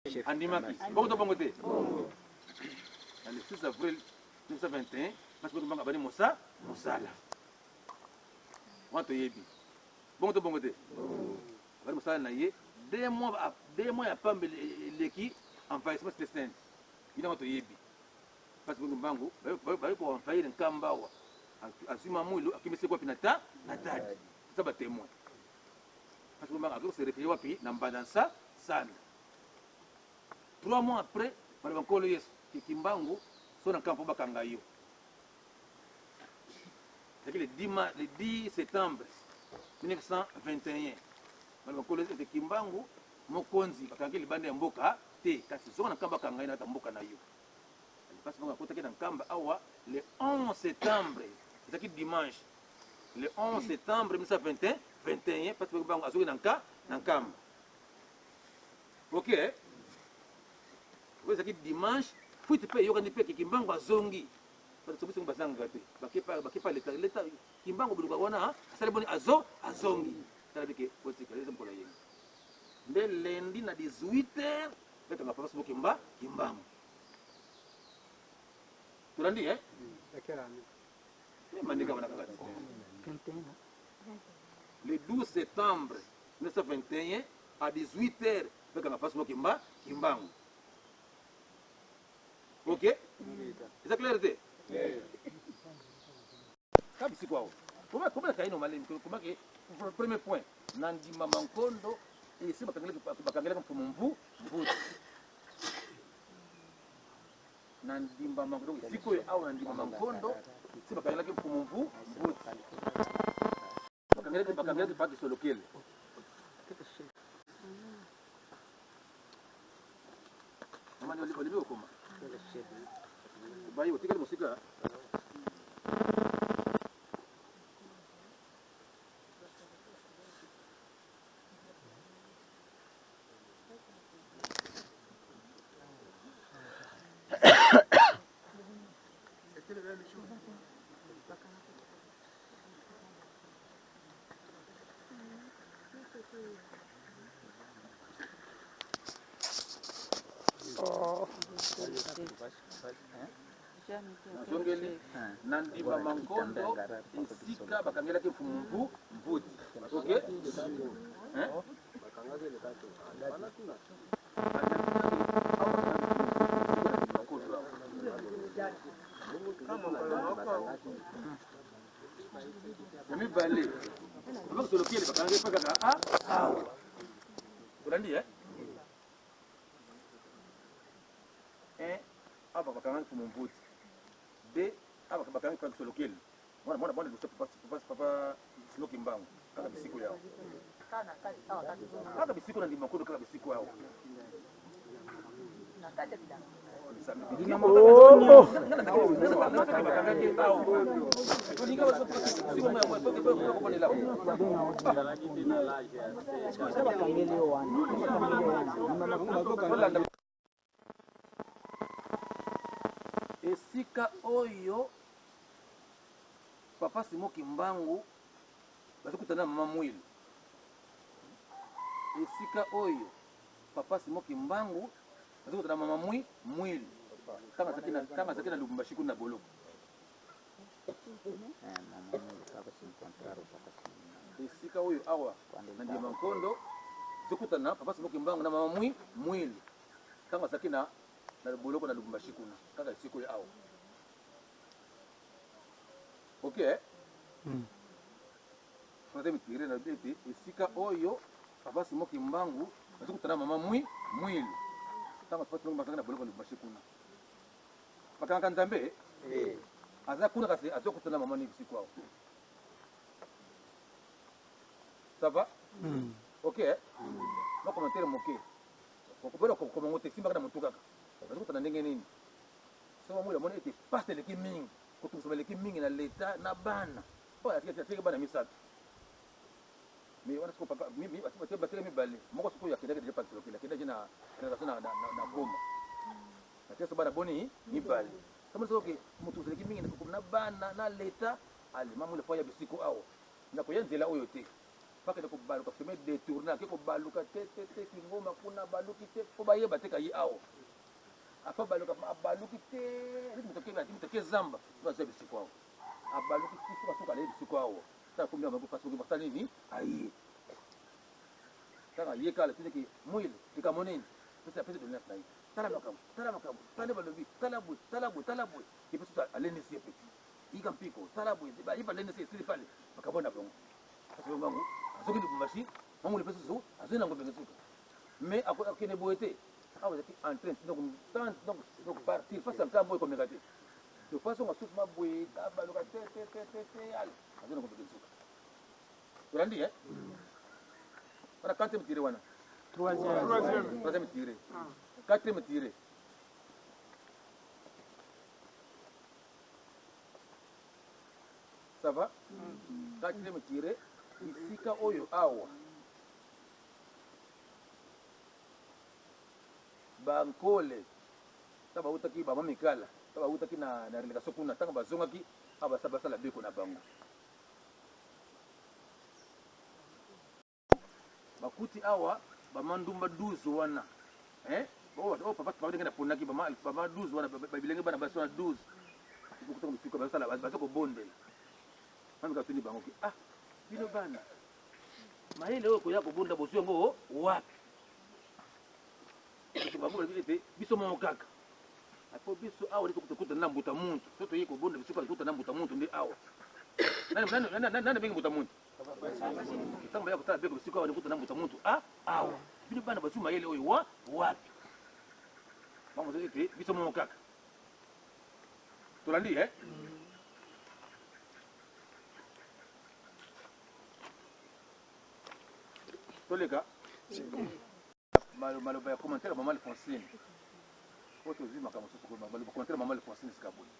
Andimaki. Bongo to bongo te? Na le 6 avril 1921, Pasi Boki Mbanga abandi mosa mosala. Wana toyebi. Bongo to bongo te? Abandi mosala na ye 2 mois ya pamba eleki envahissement Cité Sainte. Bino yango toyebi. Pasi Boki Mbangu baye ko envahir Nkamba awa. Azwi Mamwilu akimisi wapi na ta na Tadi. Toza ba témoin. Pasi Boki Mbangu akoki se réfugier wapi na Mbanda Nsa Sanda. 3 mois après, baloba Nkolo Yesu ke Kimbangu so na Nkamba mpo bakanga yo. Ezalaki le 10 septembre 1921. Baloba Nkolo Yesu ete Kimbangu mokonzi bakangaki libanda ya mboka te, kasi zonga na Nkamba bakanga ye na kati ya mboka na yo. Mpasi bango akotaki na Nkamba awa le 11 septembre, ezalaki dimanche, le 11 septembre 1921 21. Mpasi bango azoki na nka na Nkamba. Ok, oyo ezalaki dimanche. Fuite mpe eyokani mpe ke Kimbangu azongi. Bato biso bazangaka te, bakepa leta leta Kimbangu boluka wana asali boni azo azongi. Tala bike botika eza mokolo yengi nde lundi na 18 heures bekanga papa Simo Kimba Kimbangu. Tolandi eh mandeka wana kaka le 12 septembre 1921 à 18 heures bekanga papa Simo Kimba Kimbangu. Ok, eza clair te? Kabisiko awa koma kaino malemi komake. Premier point, na ndima mankondo esi bakangelaki mfumu mvu mvuti na ndimba mankondo. Donc sikoyo awa na ndimba mankondo esi bakangelaki mfumu mvu mvuti, bakangelaki paki solokele. Mama, olingi okoma bayi otikali mosika. C'était la même chose. Nazongeli na ndima mankondo esika bakangelaki mfumu mvu mvuti. Ok. Hein? Ya mibale, basolokele bakangaki mpe kaka a awa. Olandi e un, awa bakangaki mfumu mvuti. Deux, awa bakangaki mpe solokele mwana mwana mwana liboso papa papa Simo Kimbangu. Kaka bisiko yawa, kaka bisiko na ndima nkondo, kaka bisiko awa. Bakangeli yo wana, bakangeli wana. Esika oyo papa Simo Kimbangu bazokutana na mama Mwilu, esika oyo papa Simo Kimbangu bazokutana na mama mwi Mwilu ntango azalaki na Lubumbashi kuna na boloko. Esika oyo awa na ndima nkondo zokutana papa Simo Kimbangu na mama mwi Mwilu ntango azalaki na boloko na Lubumbashi kuna, kaka esika oyo awa. Ok, troisième tiré na ete esika oyo papa Simo Kimbangu azokutana mama mwi Mwilu ntango papa Simo Kimbangu azalaki na boloko na Lubumbashi kuna. Bakangaka Nzambe aza kuna, kasi azokutana mama ni bisiko awa. Ça va? Ok, na commentaire moke okobona komango te simbaka na motu kaka bazokutana ndenge nini. So bamoi bamoni ete pasi eleki mingi, kotungisama eleki mingi na leta na bana oyo atikaki bana misato. Mais wana sikoyo papa batika mibale, moko sikoyo akendaki deja pakilokele, akendaki na relation na Goma. Atika so bana boni? Mibale. Somo soki moto ozalaki mingi na bana na leta alema mule fo ya bisiko awa na koya nzela oyo te. Bakende kobaluka chemin detourne, ake kobaluka te te te Kingoma kuna abaluki te mpo bayeba te kaye awa. Afa baluka abaluki te neti moto ake ati moto ake zamba mpo azwa bisiko awa. Abaluki ti suka suka alaye bisiko awa. Tala komi awa pasi basala nini aye. Tala ye kala tuni ke mwile likambo nini pesa pesa doléance na ye. Tala makambo tala makambo tala nde balobi tala boye tala boye tala boye ye pe susu alendisi ye pe yika mpiko tala boye ye pe alendisi esili pale makambo na bango. Kasi bango azoki Lubumbashi, Mangulu pe susu azoi na Ngombe suka. Mais akende boye te. Awa ezalaki en train donc tant donc donc partir face à nkambo ekomeka te. De façon asusu ma boye abaluka te te te te te ale azoi na Ngombe suka. Tolandi eh? Wana quatrième tiré wana. Troisième. Troisième tiré. Quatrième tiré. Ça va? Quatrième tiré, bisika oyo awa bankole ntango bautaki bama mikala ntango bautaki na, na relégation kuna ntango bazongaki awa basala basala beko na bango bakuti awa bama ndumba 12 wana eh? oyo papa papa ndenge naponaki bama bama 12 wana bilenge bana basi wana 12 bokutaka bisika bazosala baza kobondela mamika atuni bango ke ah bino bana mayele oyo koya kobondela bozwi yango wapi bango balobi ete biso moko kaka po biso awa nde tokutana na mbuta muntu so toye kobondela biso kaka tokutana na mbuta muntu nde awa nani nani abengi mbuta muntu Ntango baya kotala beko bisika wana kuta na mbuta muntu a awa bino bana bazwi mayele oyo wa wapi bango bazo ete biso moko kaka tolandi eh? Toleka maloba ya commentaire ya mama Alphonsine oyo tozwi makambo mosusu maloba commentaire ya mama Alphonsine sika boye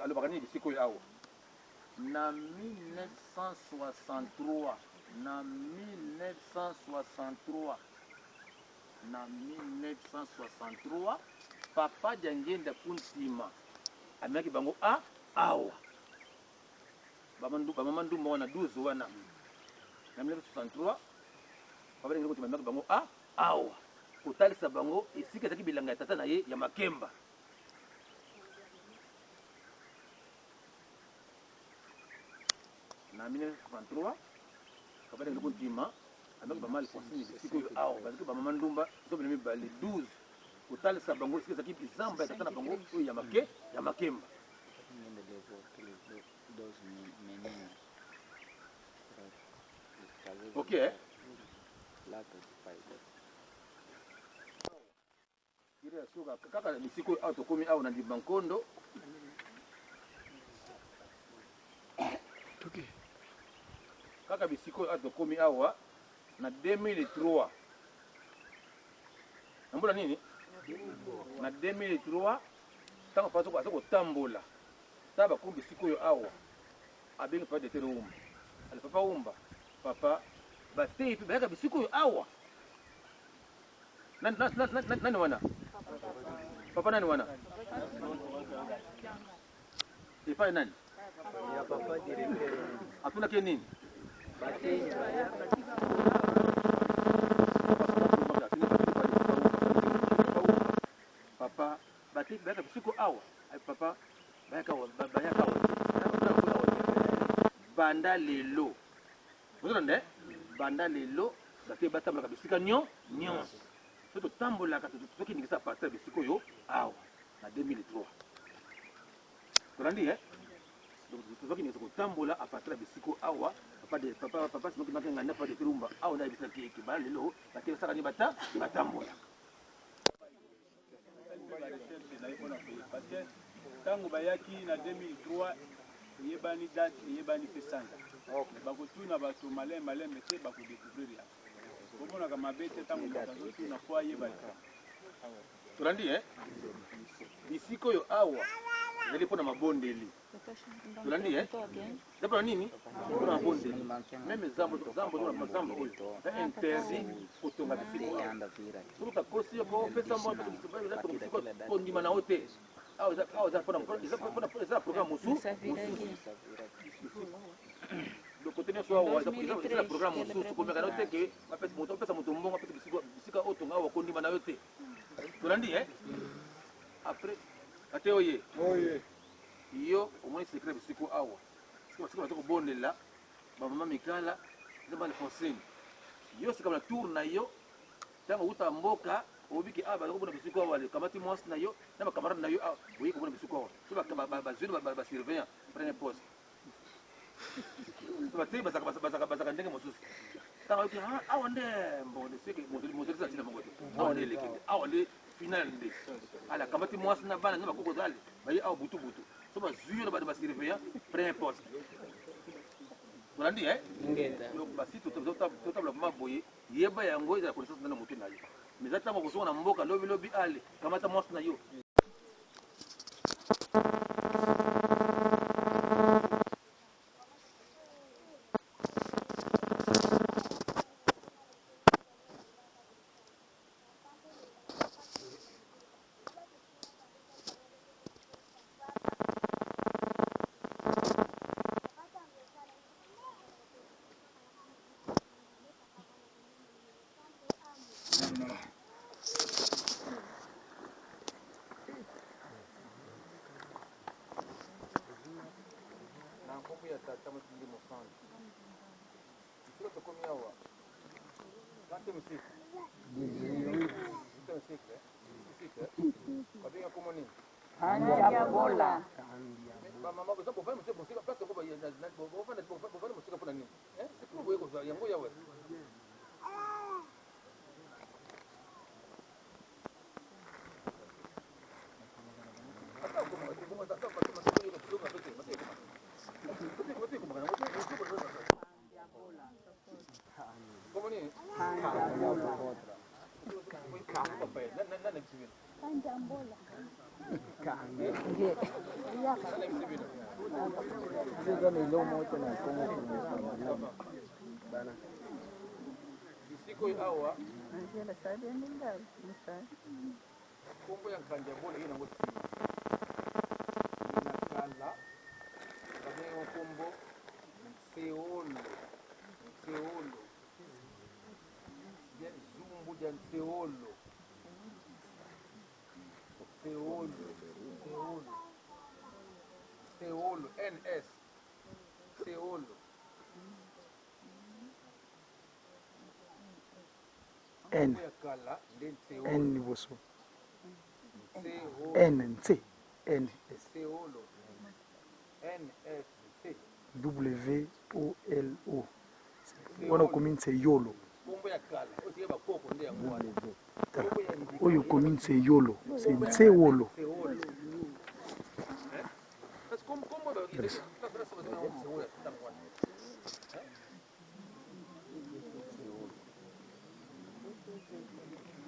alobaka nini bisika oyo awa na 1963 na 1963 na 1963 papa Diangienda Kuntima amemaki bango a awa bamama ndumba wana 12 wana na 1963 papa Diangienda Kuntima amemaki bango a awa kotalisa bango esika ezalaki bilanga ya tata na ye ya makemba. Na 1963 papa Diangienda Kuntima amemaki bamama Alphonsine bisika oyo awa bazalaki bamama ndumba 12 12 kotalisa bango esika ezalaki zamba ya tata na bango oyo ya make ya makemba. Ok eh? Kaka bisika oyo awa tokomi awa na ndimba nkondo. Kaka bisika oyo awa tokomi awa na 2003 na mbula nini? Na 2003 ntango papa aza kotambola tala bakomi bisika oyo awa abengi papa Detere Wumba ale papa Wumba papa bateyi mpe bayaka bisika oyo awa nani, nani, nani, nani wana papa nani wana epai nani atunaki ye nini papa bateki bayaka bisiko awa papa bayaka bayaka awa banda lelo ozolanda banda lelo bato batambolaka bisika nyo nyonso so totambolaka tokendekisa partir ya bisika oyo awa na 2003 tolandi eh tozwaki kotambola a partir ya bisika awa papa de papa papa simoki makenga na papa de Tulumba awa nde ayebisaki eke bala lelo bato basala nini bata batambolaka parce que ntango bayaki na 2003 eyebani date eyebani mpe sanza bakotuna bato malembe malembe te bakodécouvrir yango bomonaka mabe te ntango moto azotuna po ayeba likambo. Tolandi eh? Bisika oyo awa ezali mpo na mabondeli. Tolandi eh? Eza mpo na nini? Mpo na mabondeli. Meme zambo zambo zambo oyo eza interdit kotonga bisika awa. Soki bakosi yo ko pesa mbongo bisika kondima na yo te. Awa eza awa eza mpo na eza mpo na eza programme mosusu mosusu. Donc côté nyonso awa eza na programme mosusu, komeka na yo te ke bapesa moto, apesa moto mbongo, apesa bisika oyo tonga awa, kondima na yo te. Tolandi eh? Après ate oye yo omoni secret bisiko awa, sika baza kobondela bamama Mikala eza Alphonsine. Yo sika na tour na yo, ntango outa mboka, oyebi ke awa baza kobona bisiko awa, kamati mwasi na yo na bacamarade na yo awa, oye kobona bisiko awa, so bazwi basurveillant, premier poste batei bazalaka ndenge mosusu. Ntango ayoki awa nde bon, seke mozalisi atina bango te, awa nde eleki nde, awa nde final nde. Ala akamati mwasi na bana na bakoko zali, baye awa butu butu, so bazwi yo na bato basurveillant, premier poste. Tolandi eh? Basi totabla vraiment boye, yeba yango, ezala connaissance na motu na yo. Mais eza ntango kozonga na mboka lobi lobi, ale kamata mwasi na yo. Na nkombo ya Tata, Motindi, Mosantu. Esika tokomi awa, 20e siècle, 18e siècle, siècle, babenga kombo nini? Andiabola. Bamama boza bovandi mosika, place yango bovandi mosika mpona nini? Sikoyo boye kozwa yango yawe. Kombo nini? Nani biso bino? Nani biso bino? Eza na eloko moko te na Kongo. Bana. Bisika oyo awa, nkombo ya Nkandi ya Bola ye nango nsima na kala babengi nkombo Nseolo, Nseolo bien, Zumbu dia Nseolo, Nseolo, Nseolo, Nseolo, ns Nseolo. N. Nkombo ya kala nde Nseolo. N liboso. Nseolo. N Nse N S. Nseolo, N S C. W O L O, wana okomi Nse Yolo. Nkombo ya kala oyo tika bakoko nde yango wana. Tala. Nkombo ya ndika. Oyo okomi Nse Yolo, se Nse Wolo. Nseolo. Parce que kombo Nseolo ya ntango wana.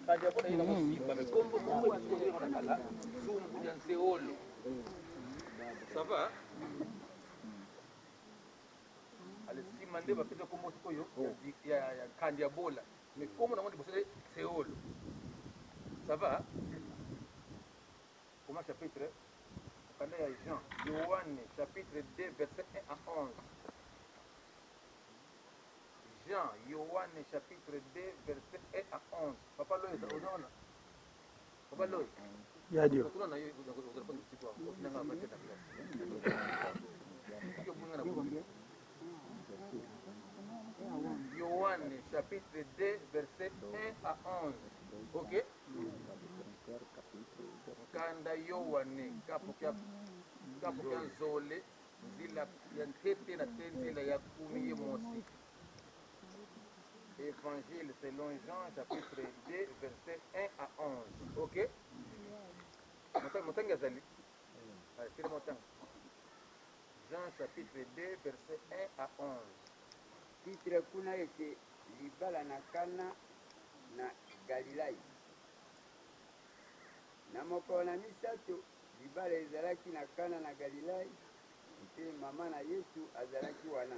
Kadi mpona ye nango nsima, mais kombo ya bisiko oyo na kala, Zumbu ya Nseolo. Ça va? Ale nsima nde bapesa kombo sikoyo ya Kandi ya Bola, mais kombo nango liboso nde Seolo. Ça va? Comment? Chapitre, mokanda ya Jean, Yohane, chapitre 2, verset 1 à 11. Jean, Yohane, chapitre 2, verset 1 à 11. Papa Loy, oza wana? Papa Loy. Ya dio. Tuna na yo ozala mpo bisiko otinanga bate na classe. Soki obunga na butu. Yohane chapitre 2, verset 1 à 11. Ok? Nkanda Yohane kapo kya nzole nzila ya ntete na te nzila ya kumi ye mosi. Évangile selon Jean, chapitre 2, verset 1 à 11. Ok? Motangi azali. Allez, tire motangi. Jean chapitre 2, verset 1 à 11. Titre kuna ete libala na Kana na Galilai. Na mokolo na misato, libala ezalaki na Kana na Galilai, mpe mama na Yesu azalaki wana.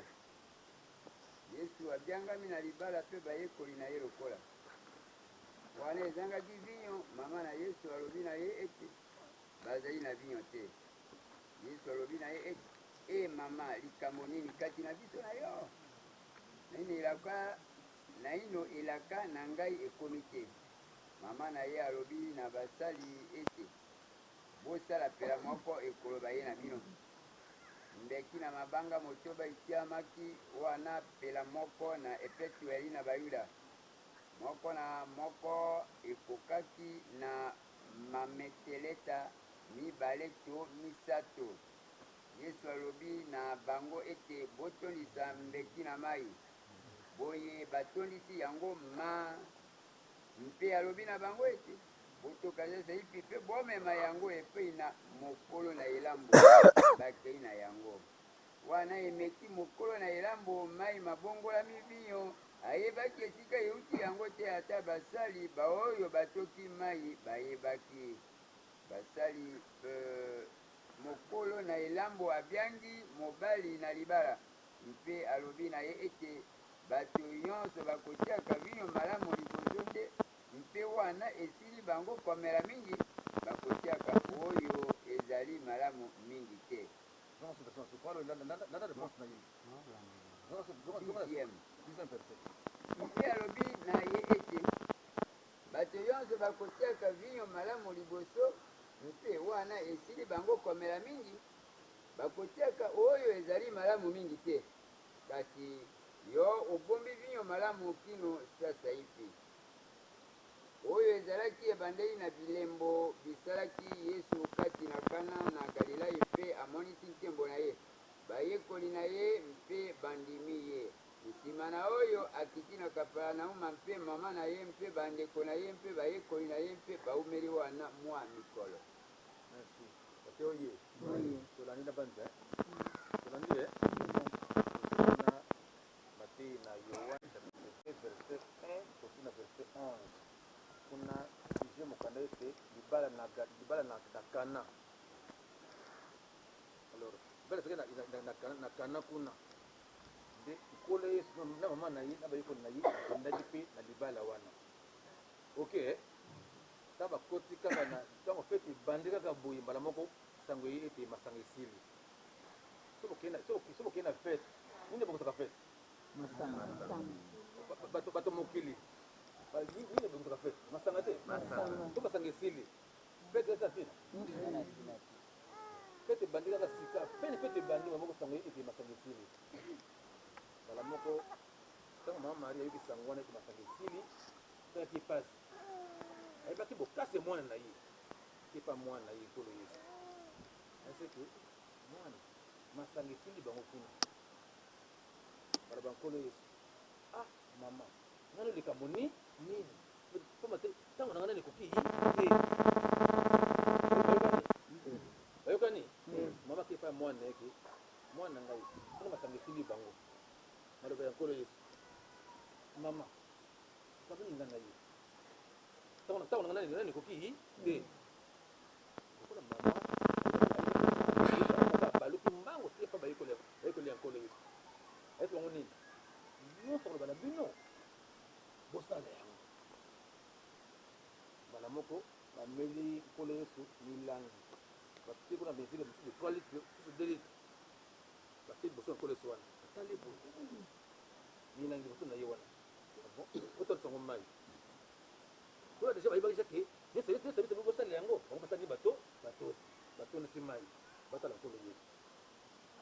Yesu abiangami na libala mpe bayekoli na ye lokola. Wana ezangaki vinyo, mama na Yesu alobi na ye ete: "Bazali na vinyo te." Yesu alobi na ye ete: E mama, likambo nini kati na biso na yo? Naino elaka, naino elaka na ngai ekomi te. Mama na ye alobi na basali ete, Bosala pelamoko ekoloba ye na bino. Mbeki na mabanga motoba itiamaki wana pelamoko na epetweli na Bayuda. Moko na moko ekokaki na mameteleta mibale to misato. Yesu alobi na bango ete, Botondisa mbeki na mai. Boye batondisi yango ma. Mpe alobi na bango ete, Botoka sasaipi mpe bomema yango epai na mokolo na elambo. Bakei na yango. Wana emeki mokolo na elambo mai mabongolami vinyo, ayebaki esika euti yango te, ata basali baoyo batoki mai bayebaki. Basali euh, mokolo na elambo abiangi mobali na libala mpe alobi na ye ete, Bato nyonso bakotiaka vinyo malamu liboso nde, mpe wana esili bango komela mingi, bakotiaka oyo ezali malamu mingi te. Dixième. Mpe alobi na ye ete, Bato yonso bakotiaka vinyo malamu liboso, mpe wana esili bango komela mingi, bakotiaka oyo ezali malamu mingi te. Kasi yo obombi vinyo malamu kino sasaipi. Oyo ezalaki ebandeli na bilembo bisalaki Yesu kati na Kana na Galilai mpe amonisi nkembo na ye, bayekoli na ye mpe bandimi ye. Nsima na oyo, akiti na Kapernauma mpe mama na ye mpe bandeko na ye mpe bayekoli na ye mpe baumeli wana mwa mikolo. Merci. Bato oye. Tolandi na banza. Tolandi eh. Na Mateyi na Yoane chapitre 2 verset 1 koti na verset 11. Kuna sujet mokanda ete libala na libala na, na Kana. Alors, libala ezalaki na, na, na, na Kana kuna. Nde Nkolo Yesu na mama na ye na bayekoli na ye bakendaki mpe na libala wana. Ok, eh? Ntango bakoti kaka na ntango feti ebandi kaka boye mbala moko sango eye ete masanga esili. Soki bokei na fete, nini ebongisaka fete? Bato bato mokili nini ebongisaka fete? Masanga te. So masanga esili, fete eza ntina. Fete ebandi kaka sika, pene fete ebandi mbala moko sango ete masanga esili. Mbala moko ntango mama Marie ayoki sango wana ete masanga esili, esalaki ye mpasi. Ayebaki bokasi ya mwana na ye, kepa mwana na ye Nkolo Yesu. Ayebisaki Mwana, masanga esili bango kuna. Baloba Nkolo Yesu, ah mama, nga no likambo ni nini? Pamba te tango na nga nani ekoki te. Bayokani? Bayokani? Mama ake epai ya mwana na ye ke, mwana na ngai, kuna masanga esili bango. Maloba ya Nkolo Yesu, mama, likambo nini nga na yo? Tango na nga nani ekoki te. Lokola mama abaluki mbango te epa bayekoli ya Nkolo Yesu, ayebisi bango nini? Nyonso akoloba na bino, bosala yango. Mbala moko bameli Nkolo Yesu milangi, batie kuna mesure mosusu 3 litre, mosusu 2 litre, batie liboso ya Nkolo Yesu wana, atali boye milangi liboso na ye wana, otalisa yango mai. Kuna deja bayebaki deja ke Yesu Yesu Yesu biso bosalela yango, bango basali bato batosi, batondisi mai, batala Nkolo Yesu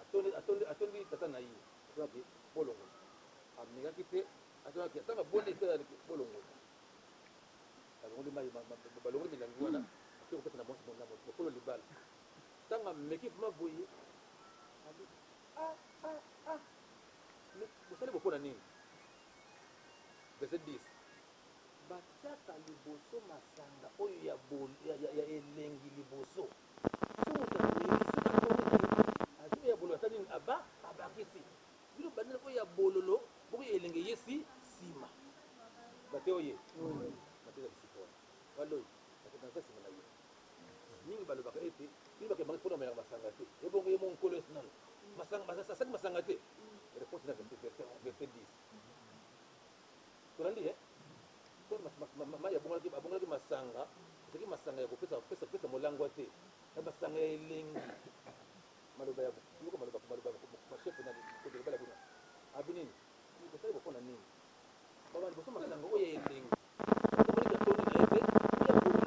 atondi atondi atondi tata na ye atonaki bolongola, amekaki te atonaki ntango abondi esalaki bolongola, balongoli mai, balongoli milangi wana, ake kopesa na mwasi na mokolo libala. Ntango ameki vraimen boye, abi ah ah ah, bosali bopona nini? Verset 10. Batiaka liboso masanga oyo ya, ya, ya, ya elengi liboso. Soki moto ameli, soki atondi na ye, azwi oyo ya bololo asali nini? Aba, abakisi. Bino bandela oyo ya bololo, bongo ya elengi eye si nsima. Bate oye. Bate eza bisika wana. Baloi, naza nsima na yo. Mingi balobaka ete bino bakembaka mpo na komelaka masanga te. Ebongo ye moko Nkolo Yesu nanu masanga, asalaki masanga te. Réponse na verset, verset, verset 10. Tolandi eh? So mai abongolaki abongolaki masanga, ezalaki masanga ya kopesa pesa pesa molangwa te, na masanga ya elengi. Maloba ya yoka maloba maloba na kote libala kuna abi nini kosali bopona nini baba liboso masanga oyo ya elengi omoni katoni na ye te ya bololo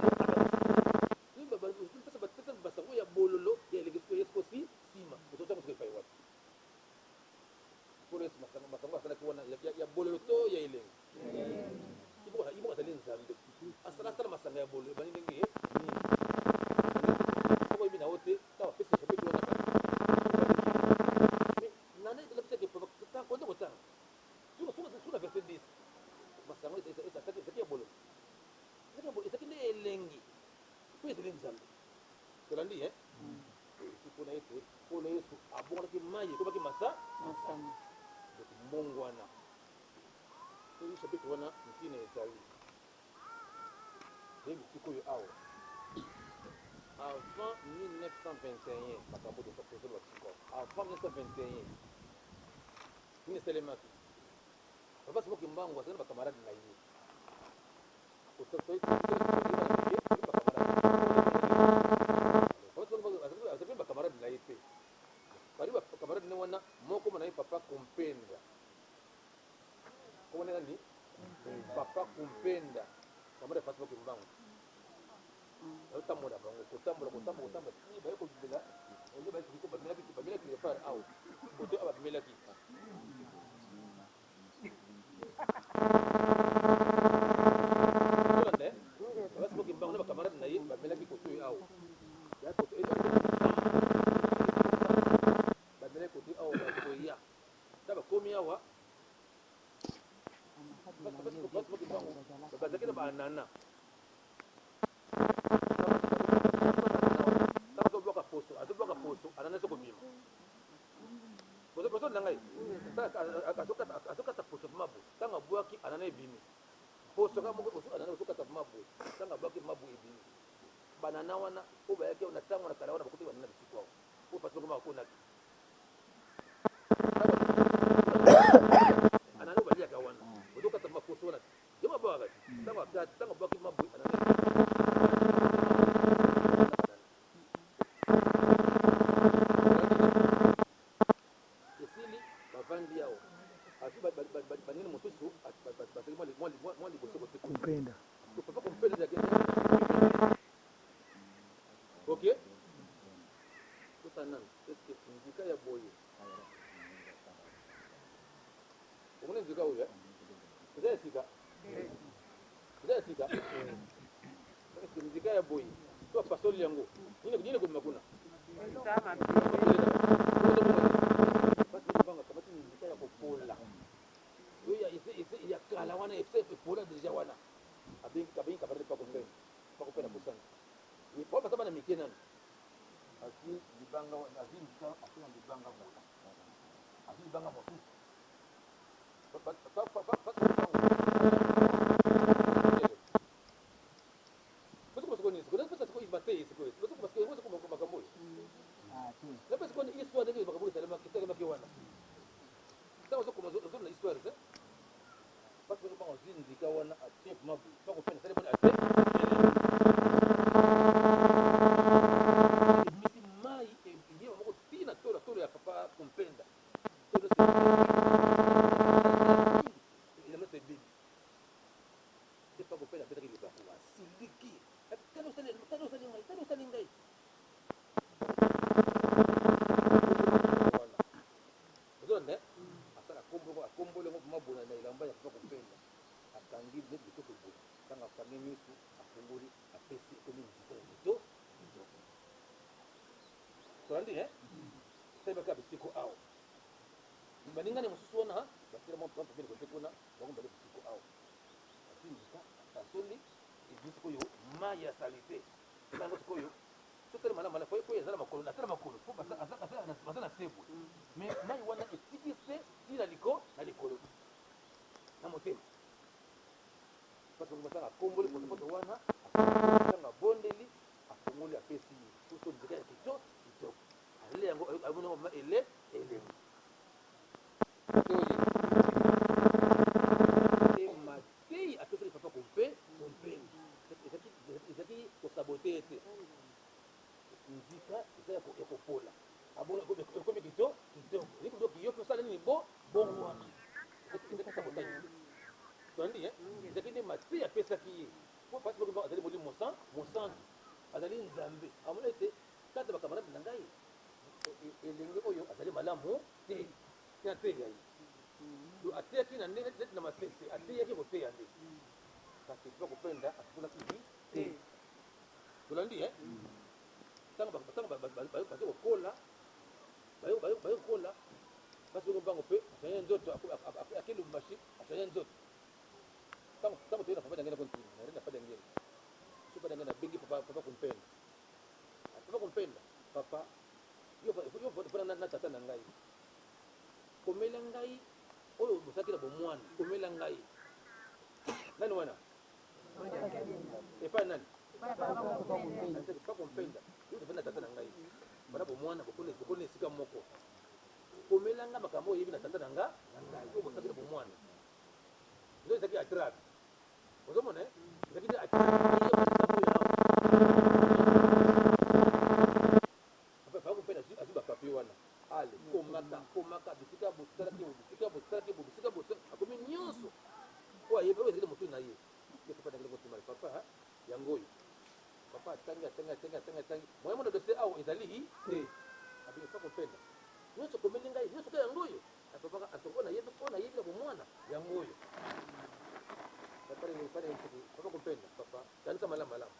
pesa basango ya bololo ya elengi sikoyo ye sikoyo si nsima ototango sikoyo epai wapi Nkolo Yesu masango masango asalaki wana ya bololo to ya elengi? Ye moko azali Nzambe. Asala asala masanga ya bololo ebandi ndenge nini? Soki oyebi na yo te, ntango apesi chapitre wana ba mais nana elakisi ke konde kotanga suka na verset 10 masango ezalaki ya bololo ezalaki nde elengi mpo ezali Nzambe. Tolandi eh? Mpona ete Nkolo Yesu abongolaki mai ekomaki masa Masanga. Donc mbongwana. Soki chapitre wana ntina ezali toyebi sikoyo awa avant 1921 makambo tozoloba sikoyo avant 1921 nini esalemaki? Papa Simon Kimbangu azali na bakamarade na ye. Azalaki ba camarade na ye te bali ba camarade ne wana moko na ye papa Kumpenda komona nani papa Kumpenda camarade Fatima Kimbangu bazotambola bango kotambola kotambola kotambola ti baye kobimela oyo bamelaki bamelaki quelque part awa kote awa bamelaki Ozolanda eh? Papa Simon Kimbangu na ba camarade na ye bamelaki kote oyo awa. Ya kote oyo bamelaki kote awa bakoya. Ta bakomi awa Papa Simon Kimbangu bazalaki na ba anana. Ntango azobwaka poso, azobwaka poso, anana ezokobima. Bozo na ngai azokata poso mabu ntango abwaki anana ebimi poso kaka moko anana ozokata mabu ntango abwaki mabu ebimi banana wana oyo bayaki na ntango na kala wana bakuti banana bisiko awa oyo pasi bakoma bakonaki anana oyo baliaka wana ozokata maposo wana yo mabwakaka ti ntango akati ntango abwaki mabu anana Esili bavandi awa azwi banini mosusu bazali mwa liboso kote Kumpenda. Papa kumpenda ezalaki ok totala nanu eske nzika ya boye omoni nzika oyo eza ya sika eza ya sika eske nzika ya boye to apasoli yango nini nini ekobima kuna kamati nzika ya kopola oyo ya kala wana epola deja wana abengi abengi kabarele pakopene pakopene apusani po baza bana mike nanu azwi libanga azwi nzika atie na libanga boye azwi libanga mosusu Kumpenda asiliki tala osali ngai tala osali ngai wana ozolanda asala akomboli yango vraimen bona na elamba ya papa Kumpenda akangi neti likofi boye ntango akangi misu afungoli apesi ekomi nzika ya kito kitoko tolandi e esalemaka bisiko awa baningani mosusu wana basila mwa pembeni kote kuna bango bale bisiko awa azwi nzika asoli ebimi sikoyo mai ya salite yango sikoyo totala malamu malamu po eza na makolo ata na makolo po baza na se boye mais mai wana etiki se ti na liko na likolo na motema parce que basala akomboli potopoto wana ntango abondeli afongoli apesi ye soso nzika ya kitoko kitoko ale yango amoni yango vraimen ele elengi oye mateyi apesaki papa kompe kompeni ezalaki kosabote ye te nzika eza ya kopola Ekomi kitoko kitoko. Ezali yo mpe osala nini bo bongwana. Ezalaki sabotage te. Tolandi hein? Ezalaki nde mateya apesaki ye. Mpo pasi moko azali molimo mosantu. Azali Nzambe. Amoni ete kati na ba camarades na ngai elenge oyo azali malamu te. Te ateya ye. Donc ateyaki na ndenge neti na masese, ateyaki koteya nde. Kasi papa Kupenda asosolaki te. Tolandi hein? Tango bazo kokola, baye kokola, basi bongo mbango mpe achange nzoto, ake Lubumbashi, achange nzoto. Tango toye na papa Diangienda ko ntina, na papa Diangienda. So papa Diangienda abengi papa Kumpenda. Papa Kumpenda, papa, yo fana na tata na ngai. Komela ngai oyo bosalaki na bomwana, komela ngai. Nani wana? Epai nani? Papa Kumpenda. Yo fana na tata na ngai. Bana bomwana bokoni esika moko. Komela ngai makambo oyebi na tata na nga na ngai oyo bosalaki na bomwana. Nde ezalaki atrape. Ozomona eh? Ezalaki nde atrape. Papa Kumpenda azwi ba papier wana. Ale komaka komaka bisika bosalaki bo bisika bosalaki bo bisika bosalaki akomi nyonso oyo ayebi oyo ezali motu na ye. Ye papa ndenge kotima papa yango oyo. Papa atangi atangi atangi atangi atangi moyen mona dossier awa ezali te. Abimi papa Kumpenda nyonso komeli ngai nyonso ka yango oyo. Papa atoko na yebi oyo nayebi na bomwana yango oyo. Papa ndenge papa ndenge papa Kumpenda papa kanisa malamu malamu.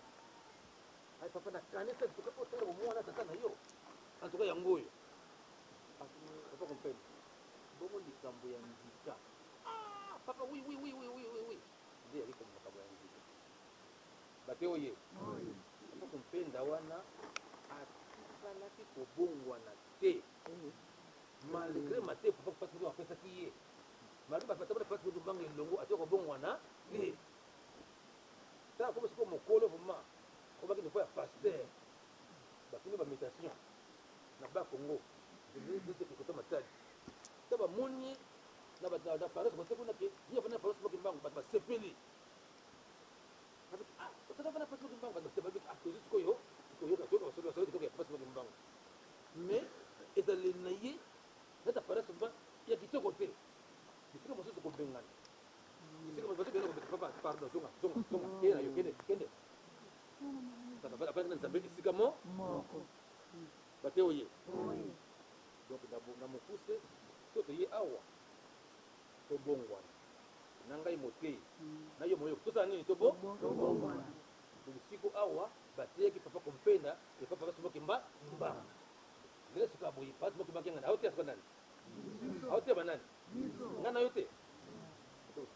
Ay papa na kanisa tuka otala bomwana tata na yo. En tout cas yango oyo. Papa Kumpenda. Bongo likambo ya nzika. Ah papa oui oui oui oui oui oui oui. Nde yali comme makambo ya nzika. Bate oye. Papa Kumpenda wana atikalaki kobongwana te. Malgré mate papa pasi moto apesaki ye. Malgré bato batambola pasi moto mbanga elongo atika kobongwana te. Tala komi sikoyo mokolo vraiment akomaki niveau ya pasteur. Batuni ba mutation na ba Congo. Kota Matadi. Ta bamoni na ba na paroisse kote kuna ke ye afandi na paroisse moko mbangu bato basepeli. Ah, otaka fana paroisse moko mbangu bato basepeli. Ah, tozwi sikoyo toyoka toyoka basolo basolo kitoko ya paroisse moko mbangu. Mais ezaleli na ye nata paroisse mba ya kitoko te. Bisika mosusu kobengana. Bisika mosusu kobengana papa pardon zonga zonga zonga kende na yo kende kende. Afandi na Nzambe esika mo moko. Bate oye. Donc na mokuse so toye awa tobongwana. Na ngai motei na yo moyo tosala nini tobo tobongwana. Donc siko awa bateyaki papa Kumpenda e papa Simon Kimba Kimbangu. Lelo sika boye papa Simon Kimbangu ngana aoteya sika nani? Aoteya ba nani? Nga na yo te.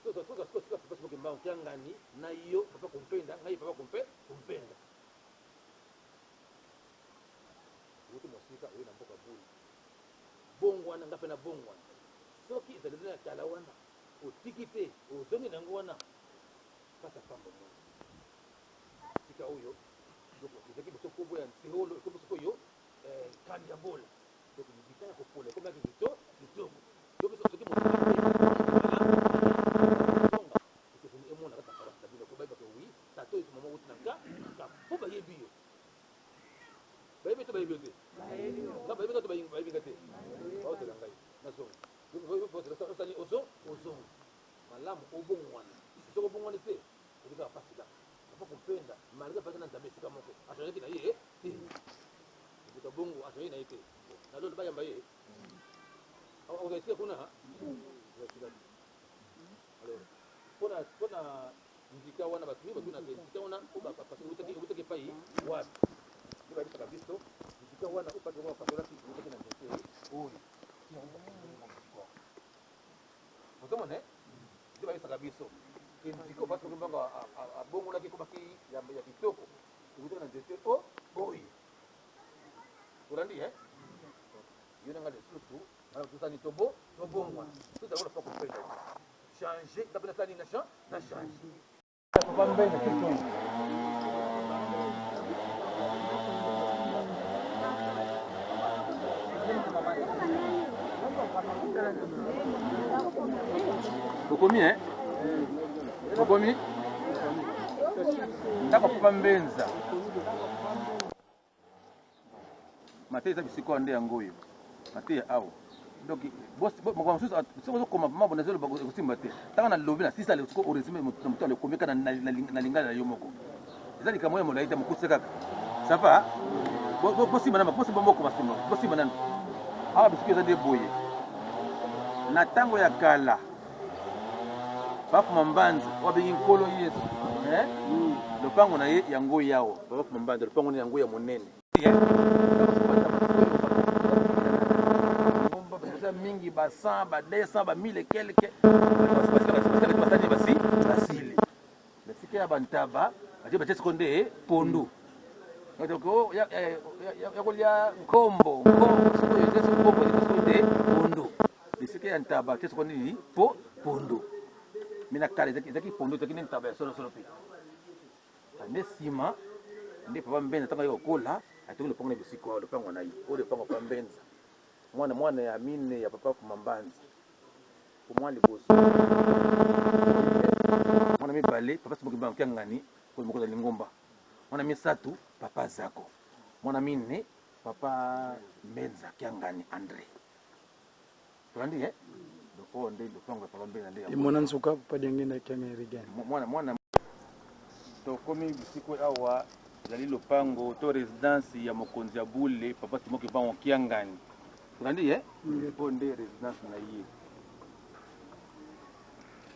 Toza toza siko sika papa Simon Kimbangu kiangani na yo papa Kumpenda ngai papa Kumpenda. Wuti mosika oye na mboka bule. Bongwana nga pe na bongwana. Soki ezaleli na kala wana otiki te ozongi na yango wana pasa pamba mwana. Sika oyo donc ezalaki boso kombo ya Nseholo ekomi sikoyo Kandiabola. Donc nzika ya kopola ekomaki kitoko kitoko. Yo biso soki moto zonga ekeseni emona kaka paroisse na bino ko bayeba ke oui tata oyo mama wuti na ka ka po bayebi yo. Bayebi to bayebi yo te? Nga bayebi nga to bayebi nga te? Baozela ngai nazonga. Osali ozo ozonga malamu obongwana. Soki obongwani te ebikaka pasi kaka. Papa Kumpenda malgré apaki na Nzambe esika moko achangeaki na ye te. Moto bongo achangeaki na ye te. Na lolo bayamba ye. Oza esika kuna? Oza esika te. Alors pona nzika wana bato mingi batunaka nzika wana oyo bapasoli ewutaki epai wapi? Nde bayebisaka biso nzika wana oyo pasi bapasolaki ewutaki na nzete oyo. Ozomona nde bayebisaka biso ke nzika oyo pasi mbango abongolaki ekomaki ya kitoko ewutaki na nzete oyo. Olandi eh? Yo na nga lisusu tosani tobo tobongwana tozala wana papa Kumpenda changer nga mpe nasali na na changer. Papa Mbenda Kitoyi. Bokomi eh? Bokomi? Ndako Papa Mbenza. Mateya eza bisika wana nde yango oyo. Mateya awa. Donc makambo mosusu soki ozokoma mama bona ezoloba ekosimba te. Ntango nalobi na sisa siko oresume na moto alokomi kaka na lingala na yo moko. Eza likambo ya molai te, mokuse kaka. Ça va? Bosimba nanu, bosimba moko basimba. Bosimba nanu. Awa bisika eza nde boye. Na ntango ya kala Bafuma Mbanza oyo abengi Nkolo Yesu, eh? Lopango na ye yango yawa. Bafuma Mbanza lopango na yango ya monene. Baza mingi ba 100 ba 200 ba 1000 et quelque basali basi basili esika ya bantaba batie batie siko nde pondu ya kolia nkombo nkombo sikoyo ete siko nkombo ete siko nde pondu esika ya ntaba tie siko nini po pondu me na kala ezalaki pondu ezalaki nde ntaba ya solosolo mpe Nde nsima nde papa Mbenza ntango aye kokola atongi lopango na bisika oyo lopango na ye oyo lopango papa Mbenza mwana mwana ya mine ya papa Fuma Mbanza po mwana liboso mwana mibale papa Simoki Mbangu Kiangani oyo mokonzi ya lingomba mwana misato papa Zako mwana mine papa Mbenza Kiangani Andre tolandi eh donc oyo nde lopango ya papa Mbenza nde yango Mwana nsuka papa Diangenda Kiangani Regan. Mwana mwana tokomi bisiko awa ezali lopango to residence ya mokonzi ya bule papa Simon Kimbangu Kiangani tolandi eh oyo nde residence na ye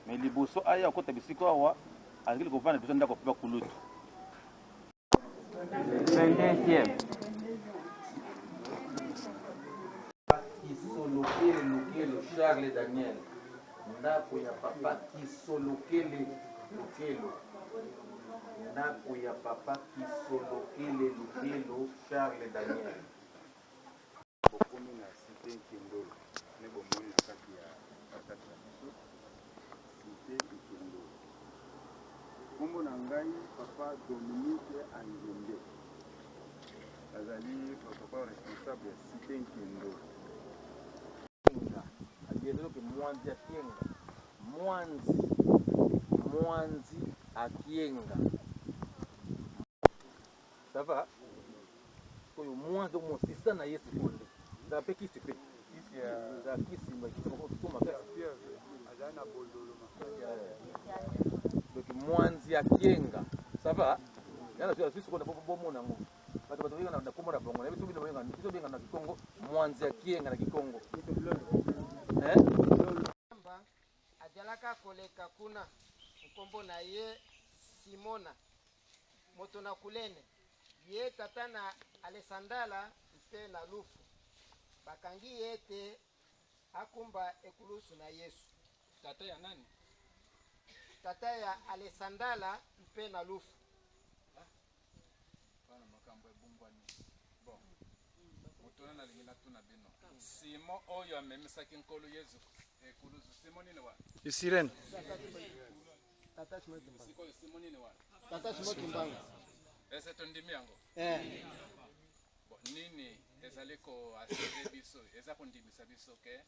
mais liboso aya kokota bisiko awa azali kovanda liboso ndako ya papa kulutu 22e. Kisolokele Lukelo Charles Daniel, ndako ya papa Kisolokele Lukelo, ndako ya papa Kisolokele Lukelo Charles Daniel. Bokomi na cite Nkendolo nde bomoni na kati ya karatasi na biso cite Nkendolo. Kombo na ngai papa Dominique Angembe, nazali protocole responsable ya cite Nkendolo. Kienga, abiezoloke mwanzi akienga, mwanzi, mwanzi akienga. Ça va? Oyo mwanzi donc mosisa na ye sikoyo nde. Ezala mpe kisi mpe. Ezala kisi mais kisi moko kitoko makasi. Donc mwanzi ya kienga. Ça va? Yana sio sisi sikoyo bomona yango. Bato bato benga na kombo na bango. Na biso bino benga biso benga na Kikongo mwanzi ya kienga na Kikongo. Eh? Ajalaka koleka kuna, nkombo na ye Simona, moto na Kulene, ye tata na Alesandala mpe na Lufu. Bakangi ye ete akumba ekulusu na Yesu. Tata ya nani? Tata ya Alesandala mpe na Lufu. Bana makambo ebongwani. Bon. Motuna nalingi natuna bino. Simon oyo amemisaki Nkolo Yesu ekulusu, Simon nini wana? Sirene. Tata Simon Kimbangu. Sikoyo Simon nini wana? Tata Simon Kimbangu. Ese tondimi yango? Eh. Bon, nini ezali ko assurer biso, eza kondimisa biso ke eh,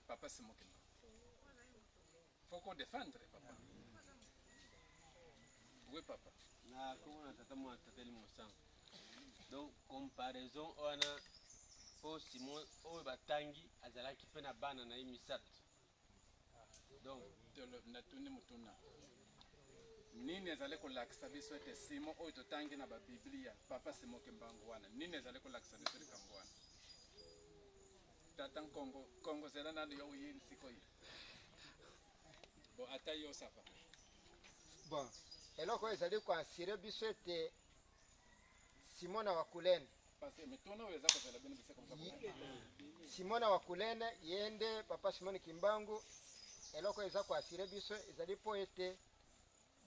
papa Simon Kimbangu. Faut ko défendre papa. Oui papa. Na kombo na tata mwana tata elimo sango. Donc comparaison wana po Simon oyo batangi azalaki pe na bana na ye misato. Donc natuni motuna nini ezali kolakisa biso ete Simon oyo totangi na babiblia papa Simon Kimbangu wana nini ezali kolakisa biso likambo wana? Tata Nkongo, Kongo zela nanu yo oyini sikoyo. Bon ata yo ça va. Bon, eloko oyo ezali koasire biso ete Simona wa Kulene Simona wa Kulene ye nde papa Simon Kimbangu. Eloko eza koasire biso ezali mpo ete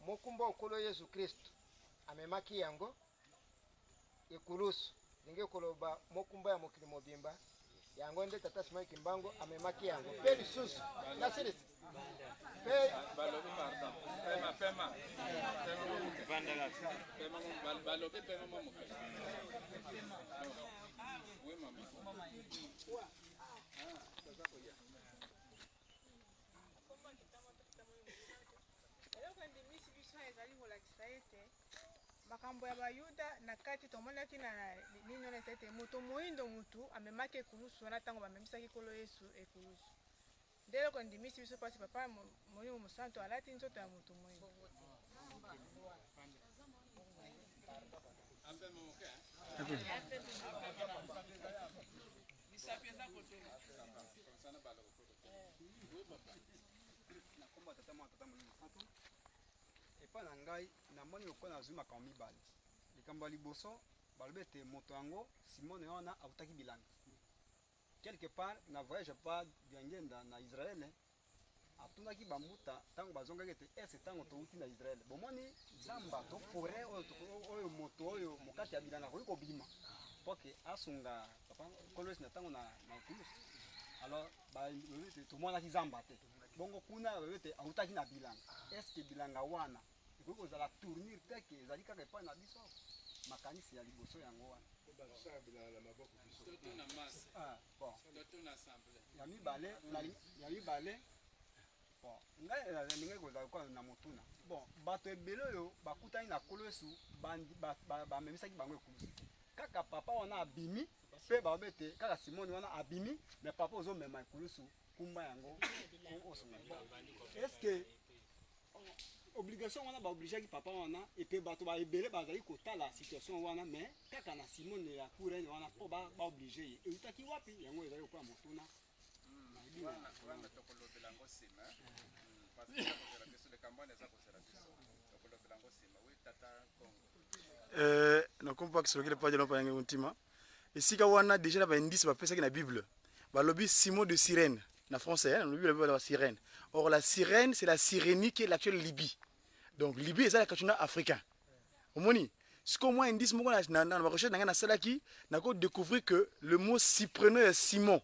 mokumba Nkolo Yesu Kristo amemaki yango ekulusu, elingi koloba mokumba ya mokili mobimba, yango nde tata Simon Kimbangu amemaki yango. Mpe lisusu nasilisi mpe balobi pardon pema pema pema pema balobi pema mwa moke. Oui mama. Eloko endimisi biso ezali kolakisa ete Makambo ya Bayuda na kati tomonaki na nini wana ezali ete moto moindo mutu amemaki ekulusu wana ntango bamemisaki Nkolo Yesu ekulusu. Nde eloko endimisi biso mpasi Papa Molimo Mosantu alati nzoto ya moto moindo. Na kombo ya Tata, Mwana, Tata Molimo Mosantu. Epai na ngai, namoni lokola nazwi makambo mibale. Likambo ya liboso, balobi ete moto yango, Simone wana, awutaki bilanga. Quelque part, na voyage ya Papa Diangienda na Israël, atunaki ba mbuta tango bazongaki ete est-ce tango towuti na Israël, bomoni zamba to foret oyo, oyo moto oyo mokati ya bilanga akoki kobima mpo ke asunga Papa Nkolo Yesu na tango na, na ekulusu. Alors, balobi ete tomonaki zamba te. Bongo kuna balobi ete awutaki na bilanga. Est ce que bilanga wana ekoki kozala tournure te ke ezali kaka epai na biso awa? Makanisi ya liboso yango wana. Ah, bon. Ya mibale, ya mibale, bon, ngai nalingaki kozala lokola na motuna. Bon, bato ebele oyo bakutani na Nkolo Yesu bamemisaki bango ekulusu te. Kaka papa wana abimi pe balobi ete kaka Simoni wana abimi, mais papa ozomema ekulusu kumba yango osunga. Est ce que obligation wana ba obligeaki papa wana epe bato ba ebele bazali kotala situation wana mais kaka na Simone ya Kurene wana mpo ba ba oblige ye eutaki wapi yango ezali lokola motuna nayebi na wana tokolobela yango nsima parce que eza kozela biso likambo wana eza kozela biso tokolobela yango nsima wi tata Kongo. Euh, nakompa kisolokele paja lopa yange ntima esika wana deja na baindice bapesaki na bible balobi simon de sirène na français hein, lobi balobi ba sirène or la sirène c'est la sirénie qui est l'actuelle libye donc libye eza na continent africain omoni sikoyo mwa indice moko na, na, na barecherche na ngai nasalaki nako découvrir que le mot cypreno ya simon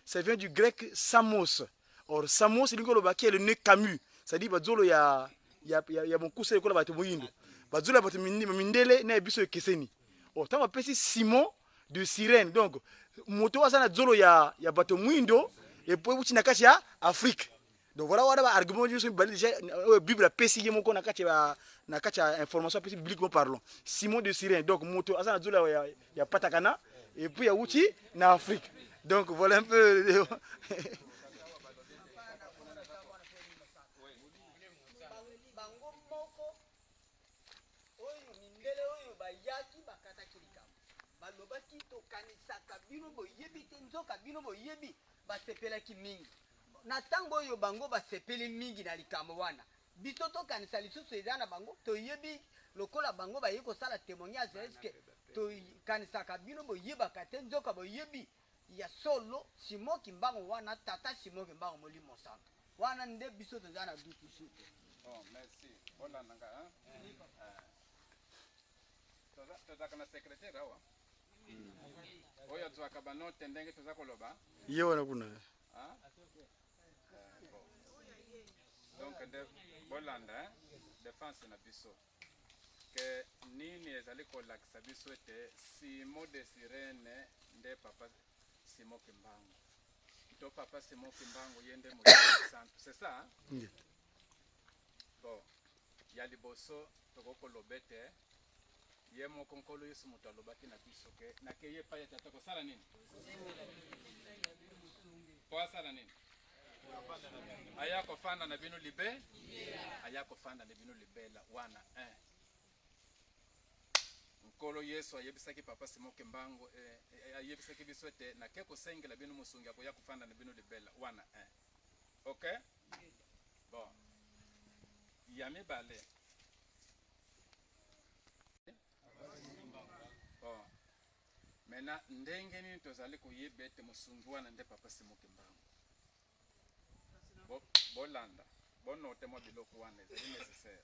ça vient du grec samos or samos elingi koloba qui est le nez camus c'est-à-dire bazolo ya ya, ya, ya mokuse lokola bato moyindo bazolo ya bato mindele na ya biso ekeseni or ntango bapesi simon de sirène donc moto oyo aza na zolo ya, ya bato mwindo epo euti na kati ya afrique donc voilà wana ba argument nyonso mibale déjà oyo bible apesi ye moko na kati ya na kati ya information apesi bibliquement parlant simon de sirène donc moto aza na zolo ya, ya patakana et puis awuti na afrique donc voilà un peu bango moko oyo mindele oyo bayaki bakataki likambo balobaki tokanisaka bino boyebi te nzoka bino boyebi basepelaki mingi na ntango oyo bango basepeli mingi na likambo wana biso tokanisa lisusu eza na bango toyebi lokola bango baye kosala témoignage eske tokanisaka bino boyebaka te nzoka boyebi ya solo Simon Kimbangu wana tata Simon Kimbangu molimo santo wana nde biso toza na doute lisusu te. Bon, merci. Bolanda nga, hein? Eh. Tozalaka na secrétaire awa. Oyo azwaka ba note ndenge toza koloba. Ye wana kuna. Hein? Eh, bon. Donc nde bolanda, hein? Défense na biso. Que nini ezali kolakisa biso ete Simon de Sirene nde papa Simon Kimbangu to papa Simon Kimbangu ye nde molimo santu c'est ça hein? Yeah. Bon, ya liboso tokoki koloba ete ye moko Nkolo Yesu moto alobaki na biso ke nakei epai ya Tata kosala nini? Po asala nini? Aya kofanda na bino libe aya kofanda na bino libela wana 1 Nkolo Yesu ayebisaki papa Simon Kimbangu eh, eh, ayebisaki biso ete nake kosengela bino mosungi akoya kofanda na bino libela wana 1 ok bon ya mibale bon Maintenant, ndenge nini tozali koyeba ete mosungi wana nde Papa Simon Kimbangu? Bo, bolanda, bonote mwa biloko wana ezali necessaire.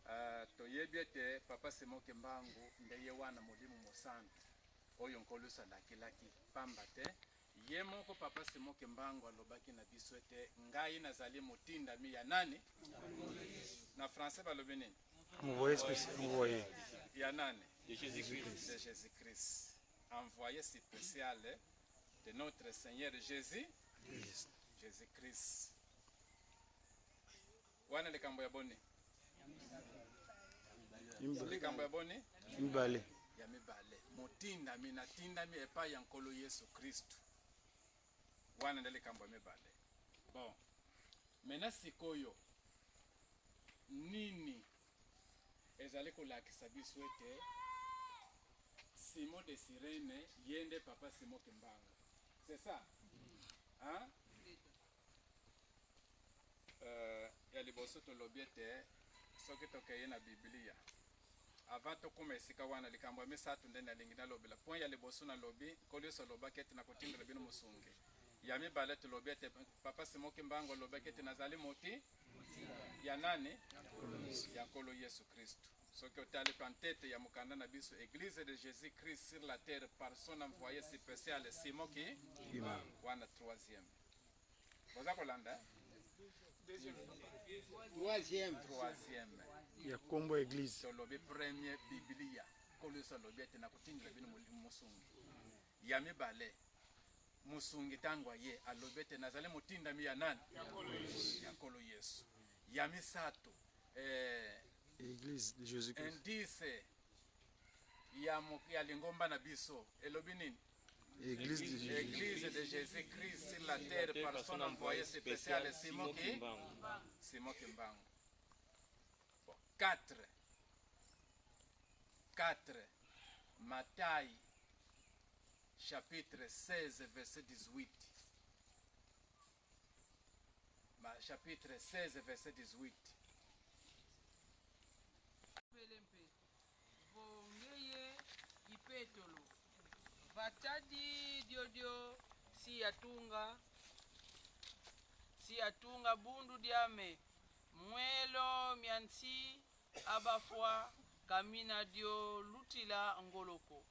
Uh, toyebi ete Papa Simon Kimbangu nde ye wana Molimo Mosantu oyo Nkolo Yesu alakelaki, pamba te ye moko Papa Simon Kimbangu alobaki na biso ete ngai nazali motindami ya nani? Na français balobi nini? Envoyé spécial. Envoyé. Ya nani? De Jésus-Christ. De Jésus-Christ. Envoyé spécial de notre Seigneur Jésus. Christ. Jésus-Christ. Wana likambo ya boni? Likambo ya boni? Mibale. Ya mibale. Motindami, natindami epai ya Nkolo Yesu Kristu. Wana nde likambo ya mibale. Bon. Maintenant sikoyo nini ezali kolakisa biso ete Simon de Cyrène ye nde papa Simon Kimbangu? C'est ça? Hein? Euh, ya liboso tolobi ete soki tokei na Biblia avant tokoma esika wana, likambo ya misato nde nalingi nalobela. Point ya liboso nalobi, Nkolo Yesu alobaki ete nakotindela bino mosungi. Ya mibale tolobi ete papa Simon Kimbangu alobaki ete nazali moti ya nani? Ya Nkolo Yesu Kristu. Soki otali pantete ya mokanda na biso, Eglise de Jésus Christ sur la terre par son envoyé spécial Simon ki wana troisième. Boza kolanda? Troisième. Troisième. Ya kombo église. Tolobi premier Biblia. Nkolo Yesu alobi ete nakotindela bino mosungi. Ya mibale, mosungi ntango aye alobi ete nazali motindami ya nani? Ya Nkolo Yesu. Ya misato, Église de Jésus-Christ. Indice ya lingomba na biso elobi nini? Église de Jésus. Église de Jésus-Christ sur la terre par son envoyé spécial Simon Kimbangu. Simon Kimbangu. Bon, 4. 4. Matthieu chapitre 16 verset 18. Chapitre 16 verset 18. Vongeye ipetolo vatadi diodio siyatunga bundu diame mwelo miansi abafwa kamina dio lutila ngoloko.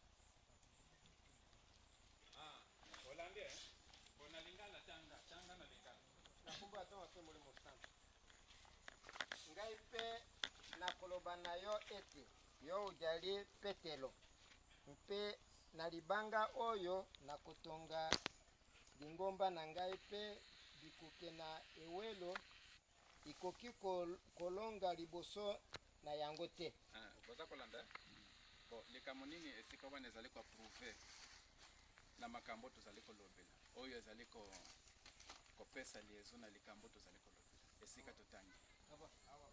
Olandi, eh? Bona lingala, tanga, tanga na lingala. Nakombo ata mpe Molimo Santu. Ngai mpe nakoloba na yo ete yo ojali Petelo, mpe na libanga oyo nakotonga lingomba na ngai, mpe bikuke na ewelo ikoki kolonga liboso na yango te. Ah, boza kolanda? Bon, likambo nini esika wana ezali koapprouver na makambo tozali kolobela, oyo ezali kopesa liaison na likambo tozali kolobela esika totangi?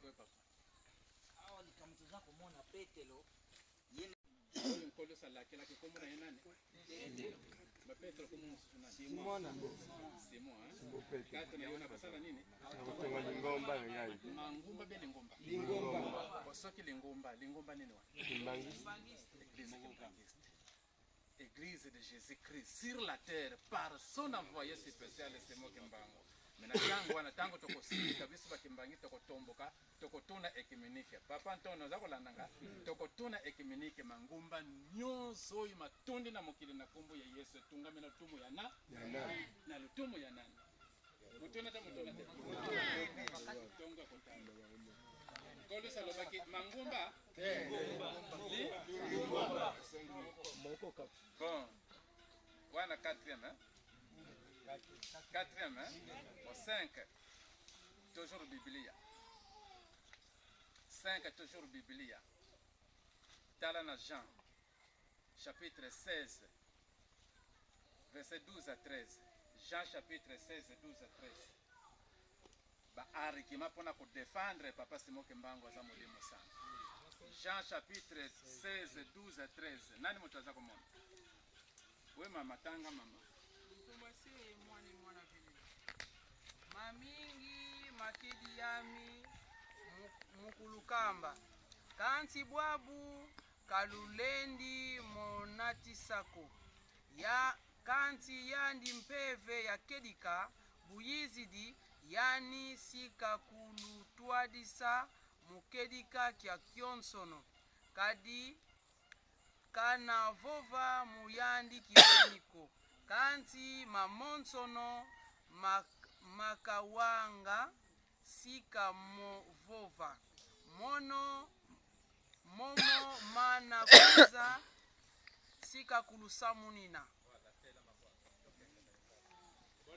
Oui, papa. Awa likambo toza komona, Petelo ye Oyo Nkolo Yesu alakelaki, kombo na ye nani? Ba Petro, kombo mosusu nani? Simona. Simon, hein? Simon Petro. Kati na yo nakosala nini? Nakotonga lingomba na ngai. Mangumba be lingomba? Lingomba. Bon, soki lingomba, lingomba nini wana? Kimbangiste. Église kimbangiste. Église de Jésus-Christ sur la terre par son envoyé spécial Simon Kimbangu. Mais na ntango wana, ntango tokosilika biso bakimbangi, tokotomboka, tokotuna œcuménique. Papa Ntono, oza kolanda nga? Tokotuna œcuménique, mangumba nyonso oyo matondi na mokili na nkombo ya Yesu etungami na lotumu ya na Ya nani? Na lotumu ya nani? Motuna te, motuna te, tongo ya kotanga. Nkolo Yesu alobaki mangumba li Moko kaka. Bon, wana quatrième, hein? Quatrième, hein? Bon, cinq, toujours Biblia. Cinq, toujours Biblia. Tala na Jean chapitre 16 verset 12 à 13. Jean chapitre 16, 12 à 13. Baargument mpona kodéfendre papa Simon Kimbangu aza molimo santo. Jean chapitre 16, 12 à 13. Nani moto aza komona? We mama, tanga mama. Lukumbasi mwana mwana velelo mamingi makedi yami mukulukamba kanti bwabu kalulendi monatisako ya kanti yandi mpeve ya kedika buyizidi yani sikakulutwadisa mukedika kya kyonsono kadi kanavova muyandi kibaniko kanti mamonsono makawanga sikamovova mono momo mana kuza sikakulusamunina.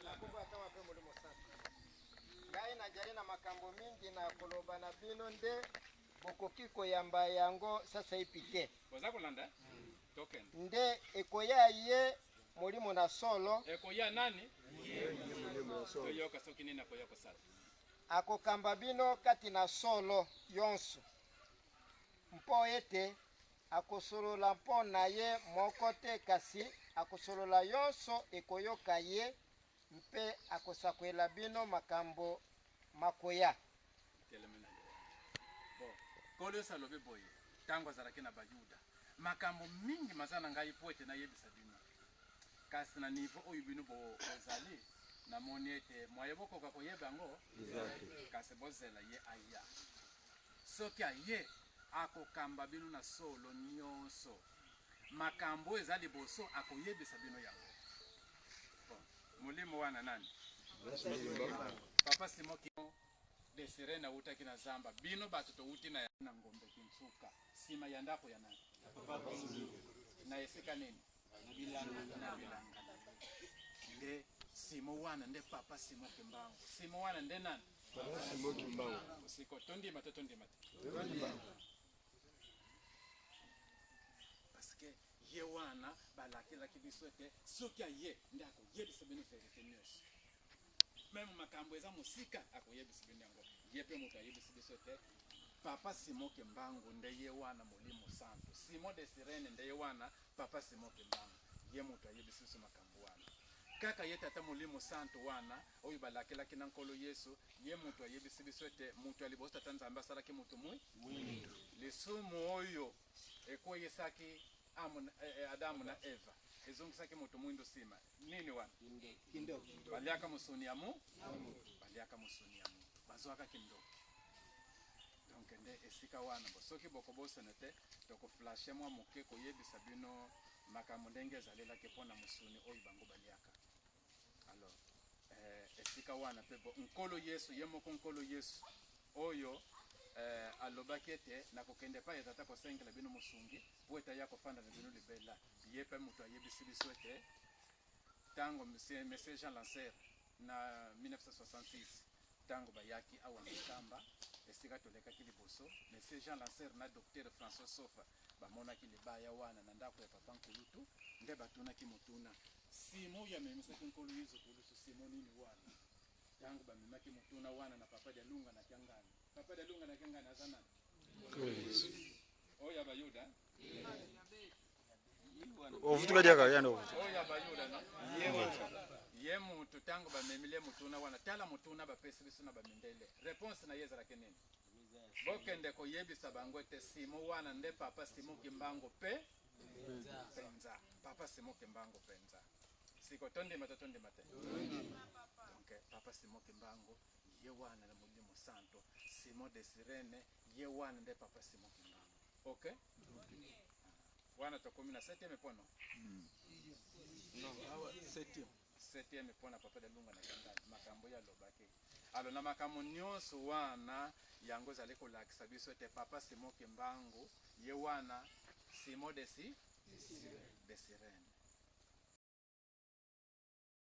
Nakombo ata mpe Molimo Santu. Ngai najali na makambo mingi na koloba na bino nde Bokoki koyamba yango sasaipi te. Boza kolanda? Tokende. Nde ekoya ye Molimo na solo. Ekoya nani? Toyoka soki nini akoya kosala. Akokamba bino kati na solo yonso, mpo ete akosolola mpo na ye moko te, kasi akosolola yonso ekoyoka ye, mpe akosakwela bino makambo makoya. Teleme na yo. Bon, Nkolo Yesu alobi boye ntango azalaki na Bayuda, Makambo mingi maza na ngai mpo ete nayebisa bino, kasi na niveau oyo bino bozali, namoni ete mwaye bokoka koyeba yango kasi bozela ye aya. Soki aye, akokamba bino na solo nyonso. Makambo oyo eza liboso akoyebisa bino yango. Bon, molimo wana nani? Papa Simon de Sirene awutaki na zamba, bino bato towuti na na ngombe Kinsuka, sima ya ndako ya nani? Na esika nini? Na bilanga. Nde Simo wana nde Papa Simo Kimbangu. Simo wana nde nani? Papa Simo Kimbangu. Siko tondima to tondima te? Parce que ye wana balakelaki biso ete soki aye nde akoyebisa bino verite nyonso. Meme makambo eza mosika akoyebisa bino yango. Ye mpe moto ayebisi biso ete Papa Simon Kimbangu nde ye wana Molimo Santu. Simon de Sirene nde ye wana Papa Simon Kimbangu. Ye moto ayebisi biso makambo wana. Kaka ye Tata Molimo Santu wana oyo balakelaki na Nkolo Yesu, ye moto ayebisi biso ete moto ya liboso Tata Nzambe asalaki moto mwindu. Lisumu oyo ekweyisaki Adamu na Eva ezongisaki moto mwindo sima. Nini wana? Kindoki. Baliaka mosuni ya mu? Baliaka mosuni ya mutu. Bazwaka kindoki. Donc nde esika wana bo soki bokobosana te tokoflashe mwa moke koyebisa bino makambo ndenge ezalelaki mpo na mosuni oyo bango baliaka. Alors eh, esika wana mpe bo Nkolo Yesu ye moko Nkolo Yesu oyo eh, alobaki ete nakokende epai ya Tata kosengela bino mosungi mpo ete aya kofanda na bino libela. Ye mpe moto ayebisi biso ete ntango Monsieur Jean Lancer na 1966 ntango bayaki awa na Nkamba esika tolekaki liboso, Monsieur Jean Lancer na Docteur François Sofa bamonaki libaya wana na ndako ya papa Nkulutu, nde batunaki motuna, Simo oyo amemisaki Nkolo Yezu kulusu, simo nini wana? Ntango bamemaki motuna wana na papa Dialunga na Kiangani, papa Dialunga na Kiangani aza nani? Oyo ya Bayuda? Ovutuka diaka yanda ovutuka. Oyo ya Bayuda no? Ye mutu ntango bamemile motuna wana, tala motuna bapesi biso na bamindele, reponse na ye ezalaki nini? Bokende koyebisa bango ete Simo wana nde papa Simo Kimbangu pe penza, papa Simo Kimbangu penza. Siko tondima to tondima te? Donc papa Simo Kimbangu ye wana na Molimo Santo, Simon de Sirene ye wana nde papa Simo Kimbangu. Ok? Wana tokomi na 7e point non? Non, awa 7e. 7e point na papa Delunga na Kangani makambo ye alobaki. Alors na makambo nyonso wana yango ezali kolakisa biso ete papa Simon Kimbangu ye wana Simon de si de Sirene.